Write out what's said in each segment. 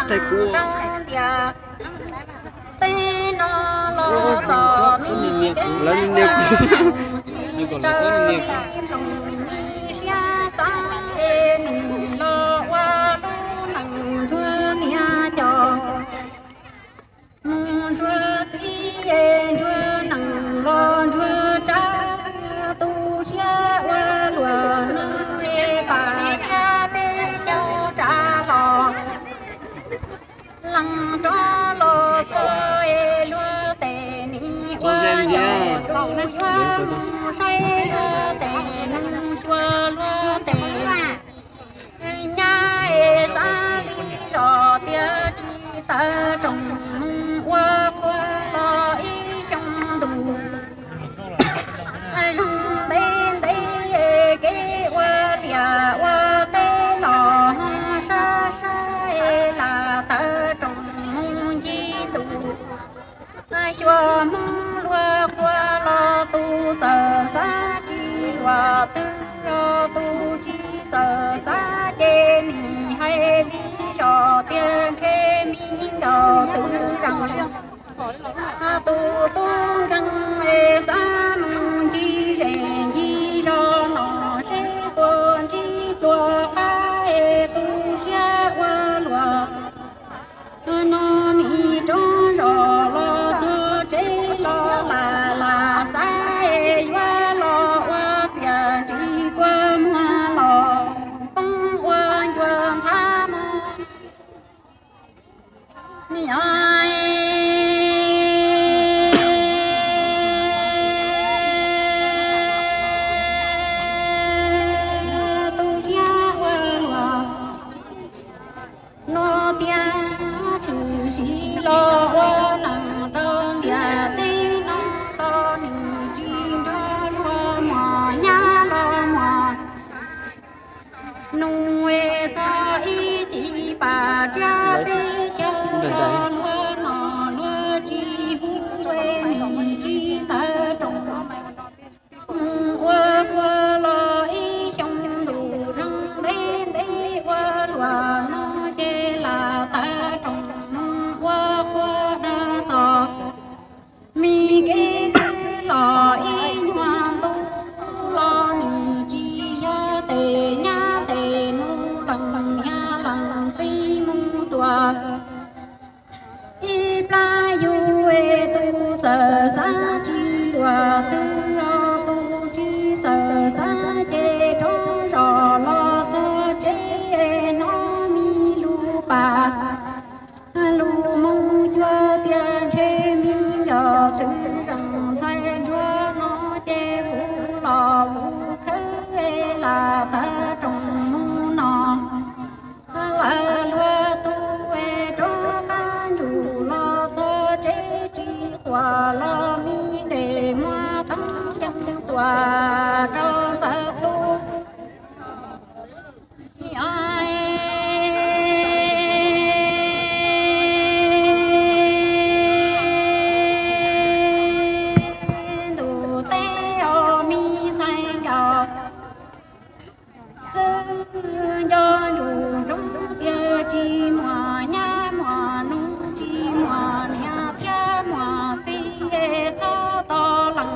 Thaij kuv. Rau ntiaj teb no los txom nyem, lawv nias kuv, tsis raws li mloog li siab xav, es nim los ua lub neej ntsuag niam cov. Mus ntsuag txiv es ntsuag nees los ntsuag tsav, tu siab ua luaj no es pam tsa peb caug tsav los. Leej rov los txog es luag tes nim ua ncaus, tus yuav mus saib luag tes neeg xyuas luag tes nyab es xav li zos tias tsis tawm rooj mus ua qhua los ib xyoo ntuj. Zoo ntev ntev kev ua liaj ua teb los sab sab es lam tawm rooj mus ncig ntuj. Xyuas Hmoob luag qhua los tus txawm xav tsis luag twg, tus tsis txawm xav ces nim hais li zos tias ntshe me nkaus twb zoo. Tus tub nkeeg es xav mus ncig zej ncig zos no seb puas ntsib pluas qab es tu siab ua luaj. No nim rov zos los txog tsev los lam lam xav es yuav los ua txiaj ntsig kua muag los poob ua ncua nthav mog. Niam, tu siab ua luaj no tiag, tshwm sim los ua neej rau ntiaj teb no los nim tsis nrog luag muaj nyab los muaj nus es txog ib cim pam tsiab peb caug los luag no luag tsis hu es nim tsis tawm rooj mus ua qhua los ib xyoo ntuj. Zoo ntev ntev ua luaj no ces lam tawm rooj mus ua qhua dawb txog. Me kev kwv los ib nyuag ntu los nim tsis yog tes nyab tes nus, leej niam leej txiv mus tuaj. Ib plab yug es tus txawm xav tsis luag twg, tus tsis txawm xav ces rov zos los txog tsev hnov me lub pas lus moo cuag tias ntshe me nkaus twb zoo ntxhais ntsuag no ces kuv los kuv khawb lam tawm rooj mus no. Lawv luag tus es rov qab ntsug los txog tsev tsis quaj los me nres muag teeb yeej tuaj rau ntawm lub ntuj teb os me ntxhais nkaus. Xwb nco ntsus ntsoov tias tsis muaj nyab muaj nus, tsis muaj niam thiab muaj txiv, txhob tos leej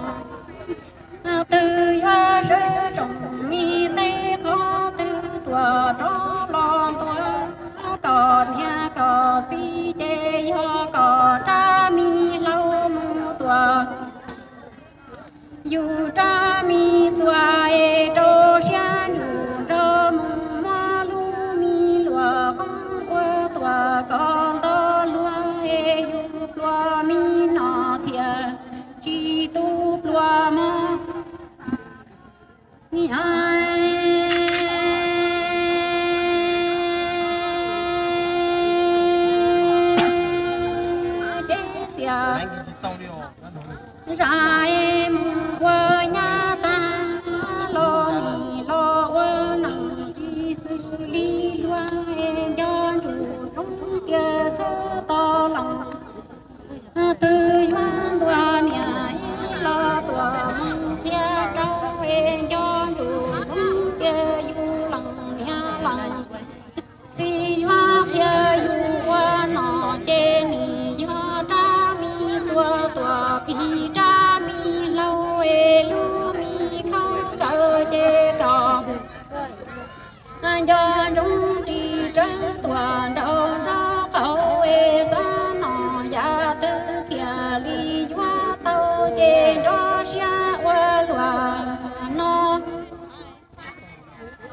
twg yuav sawv tsoom me teb, qhov twg tuaj rov los ntuas kom niam kom txiv, ces yog kom rab me hlau mus tuaj. Yus rab me txuas es rau siab ntsus nrog mus muab lub me luam qoob ua tuaj kom nto luag es yus pluas me no thiaj tsis tu pluas mog. Ces txias zam es mus ua nyab tag los nim los ua neej tsis xws li luag es nco ntsus ntsoov tias txhob tos leej twg yuav ntuas niam ib los tuaj mus qhia rau es nco ntsus ntsoov Nco ntsoov